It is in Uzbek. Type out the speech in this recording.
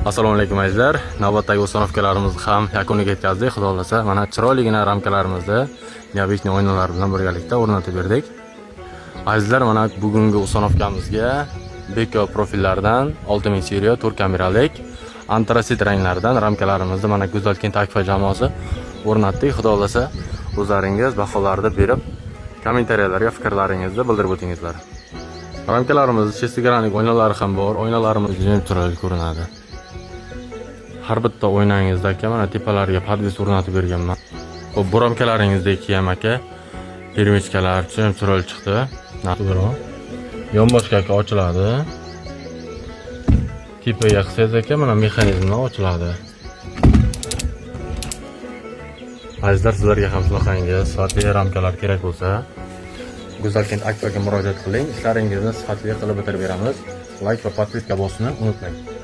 Assalomu alaykum, azizlar. Navbatdagi установка larimizni ham yakuniga yetkazdik. Xudo xohlasa, mana chiroyligina ramkalarimizni необычный oynalar bilan birgalikda o'rnatib berdik. Azizlar, mana bugungi установка mizga Beko profillardan 6000 seriya 4 kameralik antrasit ranglaridan ramkalarimizni mana Go'zal Kent Akfa jamoasi o'rnatdik. Xudo xohlasa, o'zlaringiz baholarni berib, kommentariyalarga fikrlaringizni bildirib o'tingizlar. Ramkalarimiz шестигранник oynalari ham bor. Oynalarimiz juda ham chiroyli ko'rinadi. Har bitta oynangizda, aka, mana tepalariga подвес o'rnatib berganman. Xo'p, bu ramkalaringizdagi ham, aka, перемычка lar juda ham chiroyli chiqdi. Beraman. Yonboshga, aka, ochiladi. Tepaga qilsangiz, aka, mana mexanizmdan ochiladi. Azizlar, sizlarga ham shunaqangi sifatli ramkalar kerak bo'lsa, Go'zalkent Akfaga murojaat qiling. Ishlaringizni sifatli qilib bitirib beramiz. Layk va подписка bosishni unutmang.